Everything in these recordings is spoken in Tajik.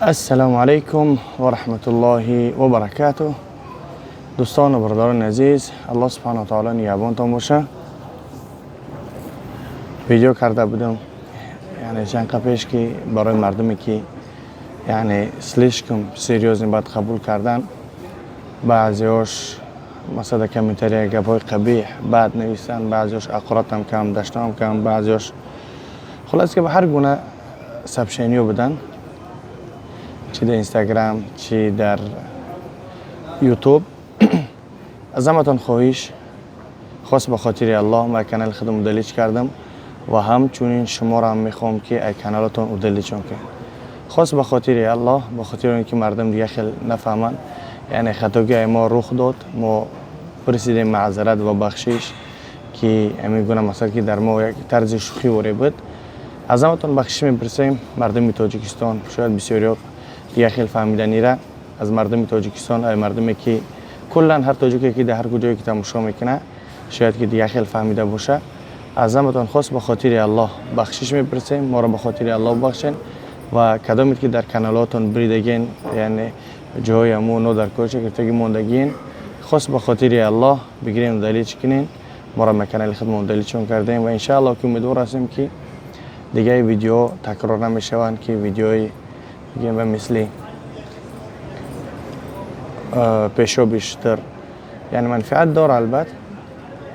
Ассалому алайкум ва раҳматуллоҳи ва баракатуҳ. Дӯстон ва бародарони азиз, Аллоҳ субҳанаҳу ва таъоло нигаҳбонтон боша. Видео карда будам, яъне чанд қабл пеш, ки барои мардуме ки яъне слишком серьёзно бад қабул кардан, баъзеҳош масалан дар комментария гапҳои қабеҳ, бад нависанд, баъзеҳош ҳақоратам кам, даштам кам, баъзеҳош хуллас ки ҳар гуна сообщениё буданд, чӣ дар Инстаграм, чӣ дар Ютуб. Аз ҳаматон хоҳиш, хос ба хотири Аллоҳ ман канали худам удалить кардам ва ҳамчунин шуморо ҳам мехоҳам, ки ай каналатон удалитьшон кунед. Хос ба хотири Аллоҳ, ба хотири он ки мардум дига хел нафаҳманд. Яъне хатогии мо рух дод, мо пурсидем маъзарат ва бахшиш, ки ҳамин гуна масалан ки дар мо як тарзи шӯхиворе буд. Аз ҳаматон бахшиш мепурсем. Мардуми Тоҷикистон, шояд бисёриҳо дига хел фаҳмиданира аз мардуми Тоҷикистон, ай мардуме ки куллан ҳар тоҷике ки дар ҳар куҷое ки тамошо мекунад, шояд ки дига хел фаҳмида боша. Аз ҳаматон хос ба хотири Аллоҳ бахшиш мепурсем. Моро ба хотири Аллоҳ бахшен ва кадомед ки дар каналҳоятон биридагин, яъне ҷоҳои ҳамун нодаркорча гирифтаги мондагиен, хос ба хотири Аллоҳ бигирем, удалить кунен. Моро ма канали худмон удалитьшон кардем ва иншааллоҳ ки умедвор ҳастем, ки дигаи видео такрор намешаванд, ки видеои бигем ба мисли пешоби шутур, яъне манфиат дора албат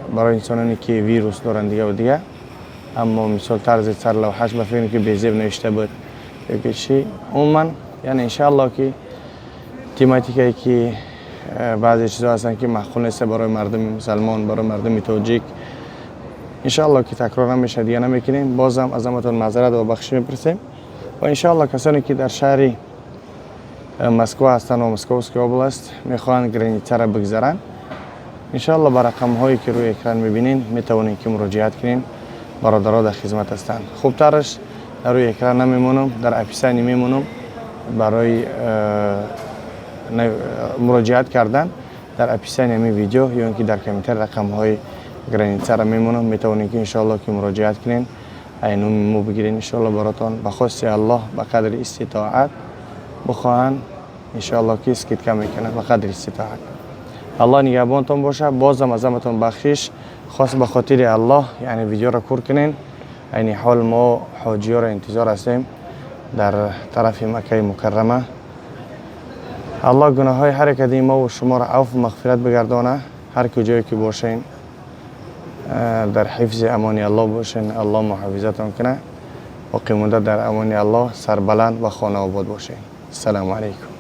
барои инсононе ки вирус доранд, дига ва дига, аммо мисол тарзи сарлавҳаш ба фикр ки безеб навишта буд ё ки чӣ умуман. Яъне иншааллоҳ ки тематикае ки баъзе чизҳо ҳастанд, ки маъқул нест барои мардуми мусалмон, барои мардуми тоҷик, иншааллоҳ ки такрор намешавад, дига намекунем. Бозам аз ҳаматон маъзарат ва бахшиш мепурсем ва иншааллоҳ касоне ки дар шаҳри Москва ҳастанд ва Московская область мехоҳанд границаро бигзаранд, иншааллоҳ ба рақамҳое ки рӯи экран мебинед, метавонед ки муроҷиат кунед. Бародаро дар хизмат ҳастанд. Хубтараш дар рӯи экран намемонам, дар описание мемонам. Барои муроҷиат кардан дар описании ҳамин видео ё ин ки дар комментарий рақамҳои границаро мемонам, метавонед ки иншоаллоҳ ки муроҷиат кунед, ай номи мо бигиред. Иншоаллоҳ баротон ба хости Аллоҳ, ба қадри иститоат бихоҳанд, иншоаллоҳ ки скидка мекунад ба қадри иститоат. Аллоҳ нигаҳбонтон боша. Бозам аз ҳаматон бахшиш, хос ба хотири Аллоҳ. Яъне видеоро кур кунед. Айни ҳол мо ҳоҷиёро интизор ҳастем дар тарафи Маккаи Мукаррама. Аллоҳ гуноҳҳои ҳар яке мову шуморо афву мағфират бигардона. Ҳар куҷое ки бошен, дар ҳифзи амони Аллоҳ бошен. Аллоҳ муҳофизатон кунад. Боқӣ монда дар амони Аллоҳ, сарбаланд ва хонаобод бошед. Ассалому алайкум.